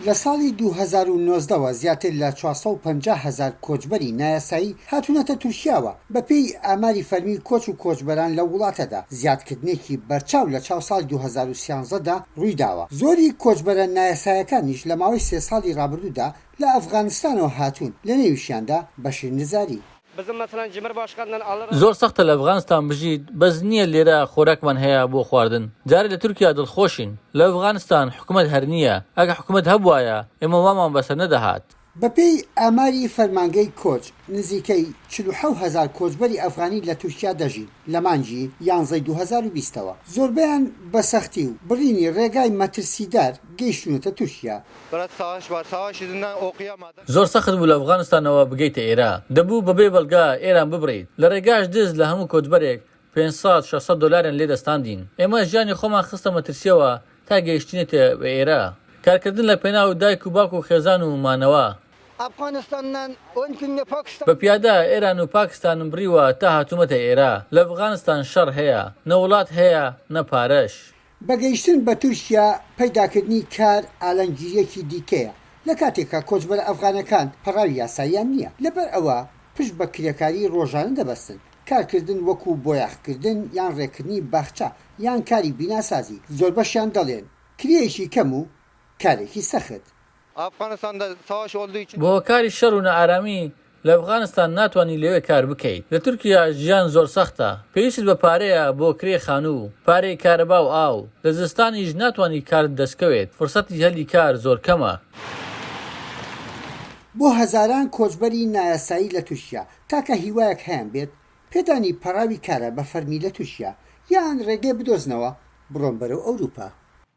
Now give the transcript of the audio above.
لە ساڵی 2019 وە زیاتر لە 450 هەزار کۆچبەری نایاسایی هاتوونەتە تورکیاوە، بەپێی ئاماری فەرمی کۆچ و کۆچبەران لەو وڵاتەدا، زیادکردنێکی بەرچاو لە چاو ساڵی 2013 دا ڕوویداوە. زۆری کۆچبەرە نایاسایەکانیش لە ماوەی سێ ساڵی ڕابردوودا لە ئەفغانستانەوە هاتوون، لەنێویشیاندا بەشیر نزاری. زۆر سەختە لە ئەفغانستان بژیت بەس نییە لێرە خۆراکمان هەیە بۆ خواردن جارێ لە تورکیا دڵخۆشین لە ئەفغانستان حکومەت هەر نییە ئەگە حکومەت هەبوایە ئێمە وامان بەسەر نەدەهات. بەپێی ئاماری فەرمانگەی کۆچ، نزیکەی 47 هەزار کۆچبەری ئەفغانی لە تورکیا دەژین لە مانگی یانزەی 2020 ەوە، زۆربەیان بە سەختی و بڕینی ڕێگای مەترسیدار گەیشتوونەتە تورکیا. زۆر سەخت بوو لە ئەفغانستانەوە بگەیتە ئێرە، دەبوو بەبێ بەڵگە ئێران ببڕیت، لە ڕێگاش دز لە هەموو کۆچبەرێک 500 600 دۆلاریان لێ دەستاندین، ئێمە ژیانی خۆمان خستە مەترسییەوە تا گەیشتینەتە بە ئێرە. کارکردن لە پێناو دایک و باوک و خێزان و مانەوە. بە پیادە ئێران و پاکستانم بڕیوە تا هاتوومەتە ئێرە، لە ئەفغانستان شەڕ هەیە، نە وڵات هەیە نە پارەش. بە گەیشتن بە تورکیا پەیداکردنی کار ئالەنگیرییەکی دیکەیە، لە کاتێکا کۆچبەرە ئەفغانەکان پەڕاوی یاساییان نییە، لەبەر ئەوە پشت بە کرێکاری ڕۆژانە دەبەستن، کارکردن وەکو بۆیاخکردن یان ڕێککردنی باخچە یان کاری بیناسازی، زۆربەشیان دەڵێن کرێیەکی کەم و کارێکی سەخت. بە هۆکاری شەڕ و نائارامی لە ئەفغانستان ناتوانی لەوێ کار بکەیت، لە تورکیا ژیان زۆر سەختە، پێویستت بە پارەیە بۆ کرێی خانوو، پارەی کارەبا و ئاو، لە زستانیش ناتوانی کارت دەستکەوێت، فرسەتی هەلی کار زۆر کەمە. بۆ هەزاران کۆچبەری نایاسایی لە تورکیا، تاکە هیوایەک هەیانبێت، پێدانی پەڕاوی کارە بە فەرمی لە تورکیا، یان رێگەی بدۆزنەوە بڕۆن بەرەو ئەوروپا.